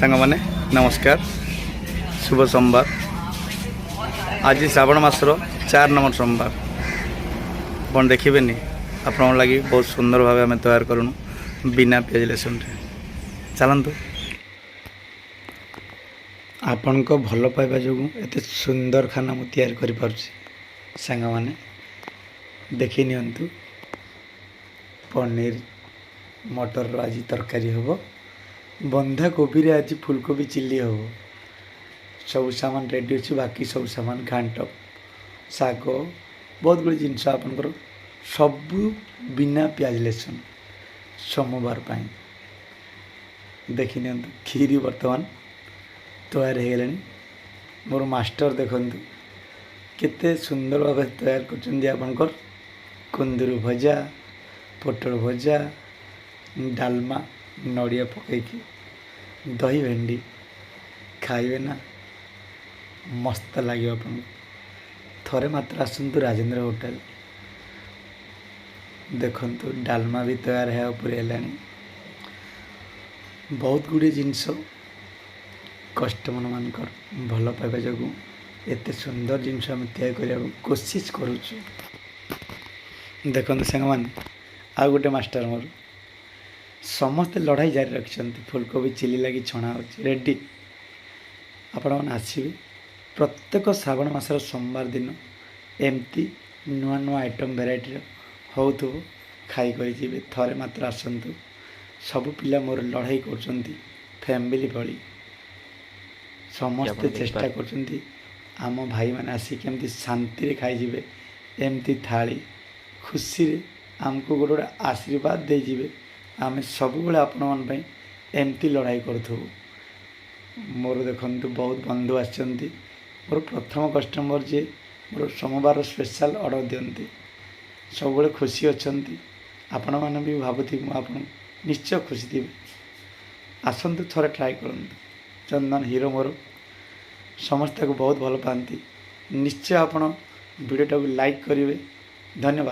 ସାଙ୍ଗମାନେ, ନମସ୍କାର, ଶୁଭ ସୋମବାର। ଆଜି ଶ୍ରାବଣ ମାସର 4 ନମ୍ବର ସୋମବାର। ଆପଣ ଦେଖିବେନି, ଆପଣଙ୍କ ଲାଗି ବହୁତ ସୁନ୍ଦର ଭାବେ ଆମେ ତୟାର କରୁନୁ ବିନା ପିଆଜ ରସୁଣରେ। ଚାଲନ୍ତୁ, ଆପଣଙ୍କ ଭଲ ପାଇବା ଯୋଗୁଁ ଏତେ ସୁନ୍ଦର ଖାନା ମୁଁ ତିଆରି କରିପାରୁଛି। ସାଙ୍ଗମାନେ, ଦେଖି ନିଅନ୍ତୁ, ପନିର ମଟରର ଆଜି ତରକାରୀ ହେବ। ବନ୍ଧାକୋବିରେ ଆଜି ଫୁଲକୋବି ଚିଲ୍ଲି ହେବ। ସବୁ ସାମାନ ରେଡ଼ି ଅଛି। ବାକି ସବୁ ସାମାନ, ଘାଣ୍ଟ, ଶାଗ, ବହୁତ ଗୁଡ଼ିଏ ଜିନିଷ ଆପଣଙ୍କର ସବୁ ବିନା ପିଆଜ ରସୁଣ ସୋମବାର ପାଇଁ। ଦେଖି ନିଅନ୍ତୁ, କ୍ଷୀରି ବର୍ତ୍ତମାନ ତୟାର ହେଇଗଲାଣି। ମୋର ମାଷ୍ଟର ଦେଖନ୍ତୁ କେତେ ସୁନ୍ଦର ଭାବେ ତୟାର କରୁଛନ୍ତି। ଆପଣଙ୍କର କୁନ୍ଦୁରୁ ଭଜା, ପୋଟଳ ଭଜା, ଡାଲମା ନଡ଼ିଆ ପକାଇକି, ଦହି ଭେଣ୍ଡି ଖାଇବେ ନା, ମସ୍ତ ଲାଗିବ ଆପଣଙ୍କୁ। ଥରେ ମାତ୍ର ଆସନ୍ତୁ ରାଜେନ୍ଦ୍ର ହୋଟେଲ। ଦେଖନ୍ତୁ, ଡାଲମା ବି ତୟାର ହେବା ଉପରେ ହେଲାଣି। ବହୁତ ଗୁଡ଼ିଏ ଜିନିଷ କଷ୍ଟମରମାନଙ୍କର ଭଲ ପାଇବା ଯୋଗୁଁ ଏତେ ସୁନ୍ଦର ଜିନିଷ ଆମେ ତିଆରି କରିବାକୁ କୋସିସ କରୁଛୁ। ଦେଖନ୍ତୁ ସାଙ୍ଗମାନେ, ଆଉ ଗୋଟେ ମାଷ୍ଟର ମୋର। ସମସ୍ତେ ଲଢ଼ାଇ ଜାରି ରଖିଛନ୍ତି। ଫୁଲକୋବି ଚିଲି ଲାଗି ଛଣା ହେଉଛି, ରେଡ଼ି। ଆପଣମାନେ ଆସିବେ। ପ୍ରତ୍ୟେକ ଶ୍ରାବଣ ମାସର ସୋମବାର ଦିନ ଏମିତି ନୂଆ ନୂଆ ଆଇଟମ୍ ଭେରାଇଟିର ହେଉଥିବ, ଖାଇକରି ଯିବେ। ଥରେ ମାତ୍ର ଆସନ୍ତୁ। ସବୁ ପିଲା ମୋର ଲଢ଼ାଇ କରୁଛନ୍ତି ଫ୍ୟାମିଲି ଭଳି। ସମସ୍ତେ ଆପଣ ଚେଷ୍ଟା ଦେଖିପାରୁ କରୁଛନ୍ତି ଆମ ଭାଇମାନେ ଆସି କେମିତି ଶାନ୍ତିରେ ଖାଇଯିବେ। ଏମିତି ଥାଳି ଖୁସିରେ ଆମକୁ ଗୋଟେ ଗୋଟେ ଆଶୀର୍ବାଦ ଦେଇଯିବେ। ଆମେ ସବୁବେଳେ ଆପଣମାନଙ୍କ ପାଇଁ ଏମିତି ଲଢ଼ାଇ କରୁଥିବୁ। ମୋର ଦେଖନ୍ତୁ, ବହୁତ ବନ୍ଧୁ ଆସିଛନ୍ତି। ମୋର ପ୍ରଥମ କଷ୍ଟମର୍ ଯିଏ ମୋର ସୋମବାର ସ୍ପେଶାଲ୍ ଅର୍ଡ଼ର ଦିଅନ୍ତି, ସବୁବେଳେ ଖୁସି ଅଛନ୍ତି। ଆପଣମାନେ ବି ଭାବୁଥିବେ, ମୁଁ ଆପଣ ନିଶ୍ଚୟ ଖୁସି ଥିବେ। ଆସନ୍ତୁ, ଥରେ ଟ୍ରାଏ କରନ୍ତୁ। ଚନ୍ଦନ ହିରୋ ମୋର, ସମସ୍ତେ ତାକୁ ବହୁତ ଭଲ ପାଆନ୍ତି। ନିଶ୍ଚୟ ଆପଣ ଭିଡ଼ିଓଟାକୁ ଲାଇକ୍ କରିବେ। ଧନ୍ୟବାଦ।